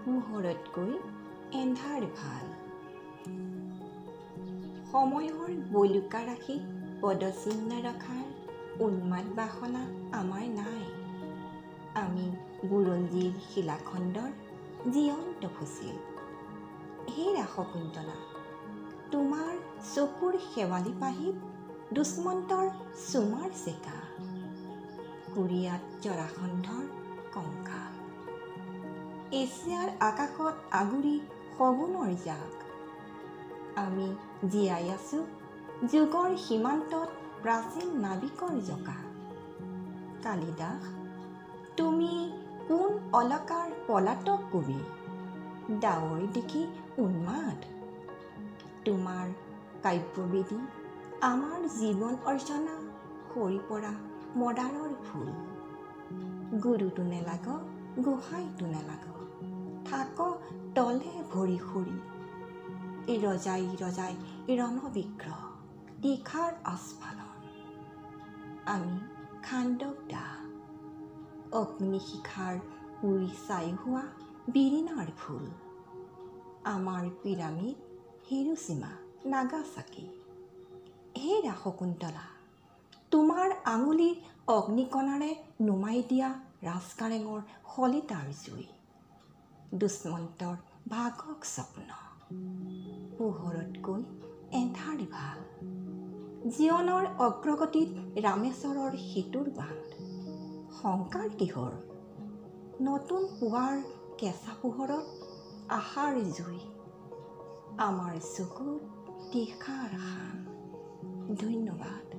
পোহৰতকৈ এন্ধাৰ ভাল। সময়ৰ বলুকা ৰাশিত পদচিহ্ন ৰখাৰ উন্মাদ বাসনা আমাৰ নাই। আমি বুৰঞ্জীৰ শিলাখণ্ডৰ জীৱন্ত ফচিল। হেৰা শকুন্তলা, তোমাৰ চকুৰ শেৱালি পাহিত দুষ্মন্তৰ চুমাৰ চেকা, কুৰিয়াত জৰাসন্ধৰ কংকাল। এছিয়াৰ আকাশত আগুৰি শগুনৰ জাক। আমি জীয়াই আছো যুগৰ সীমান্তত প্ৰাচীন নাৱিকৰ জকা। কালিদাস, তুমি কোন অলকাৰ পলাতক কবি, ডাৱৰ দেখি উন্মাদ? তোমাৰ কাব্যবেদী আমাৰ জীৱন অৰ্চনা, সৰি পৰা মদাৰৰ ফুল। গুৰুটো নেলাগ, গোসাঁইটো নেলাগ, থাক তলে ভৰি সৰি। ৰজাই ৰজাই ৰণবিগ্ৰহ, তীখাৰ আস্ফালন। আমি খাণ্ডৱ দাহ, অগ্নিশিখাৰ পুৰি ছাই হোৱা বিৰিণাৰ ফুল। আমাৰ পিৰামিড হিৰোচিমা, নাগাচাকি। হেৰা শকুন্তলা, তোমাৰ আঙুলিৰ অগ্নিকণাৰে নুমাই দিয়া ৰাজকাৰেঙৰ শলিতাৰ জুই, দুষ্মন্তৰ ভাগক স্বপ্ন। পোহৰতকৈ এন্ধাৰ ভাল। জীৱনৰ অগ্ৰগতিত ৰামেশ্বৰৰ সেতুৰ বান্ধ। শংকাৰ কিহৰ? নতুন পুৱাৰ কেঁচা পোহৰত আশাৰ জুই। আমাৰ চকুত তীখাৰ শান। ধন্যবাদ।